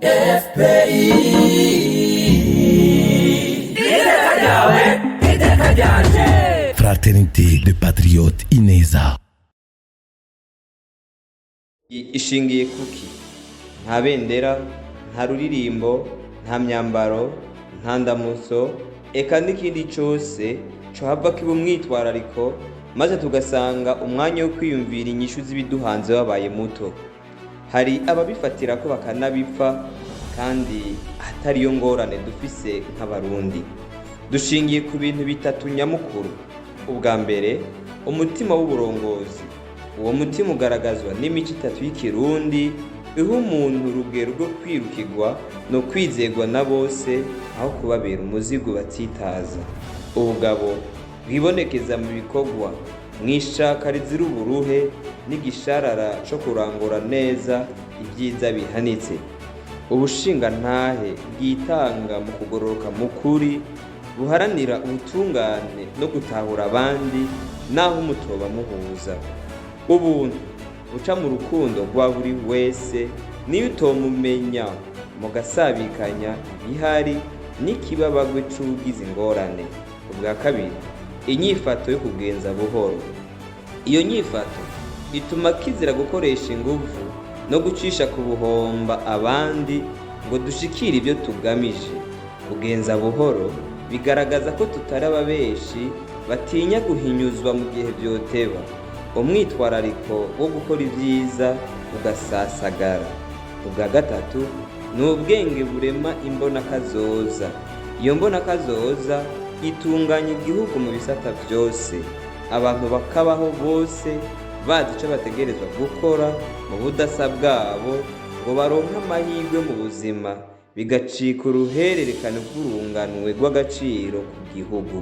FPI, iteka ryawe, iteka ryanje. Fraternité de Patriotes Ineza. Ishingiye kuki? Nta bendera, nta ruririmbo, nta myambaro, nta ndamutso, eka n'ikindi cose cohava kiba umwitwarariko, maze tugasanga umwanya wo kwiyumvira inyishu z'ibiduhanze wabaye muto. Hari ababifatirako bakanabipfa, kandi atariyo ngorane dufise nk'Abarundi. Dushingiye ku bintu bitatu nyamukuru. Ubwa mbere, umutima w'uburongozi. Uwo mutima ugaragazwa n'imico itatu y'ikirundi iha umuntu urugero rwo kwirukirwa no kwizerwa na bose, aho kubabera umuzigo batsitaza. Ubugabo bwibonekeza mu bikorwa, mw'ishaka rizira uburuhe n'igisharara co kurangura neza ibyiza bihanitse. Ubushingantahe bwitanga mu kugororoka mu kuri, buharanira ubutungane no gutahura abandi naho umutoba muhuza. Ubuntu buca mu rukundo rwa buri wese, niyo utomumenya mugasabikanya ibihari n'ikibabagwe c'ugize ingorane. Ubwa kabiri, inyifato yo kugenza buhoro. Iyo nyifato ituma kizira gukoresha inguvu no gucisha ku buhomba abandi ngo dushikire ibyo tugamije. Kugenza buhoro bigaragaza ko tutari ababeshi batinya guhinyuzwa mu gihe vyoteba. Umwitwarariko wo gukora ibyiza ugasasagara. Ubwa gatatu ni ubwenge burema imbonakazoza. Iyo mbonakazoza itunganya igihugu mu bisata vyose, abantu bakabaho bose bazi ico bategerezwa gukora mu budasa bwabo ngo baronke amahirwe mu buzima, bigacika uruhererekane rw'urunganwe rw'agaciro ku gihugu.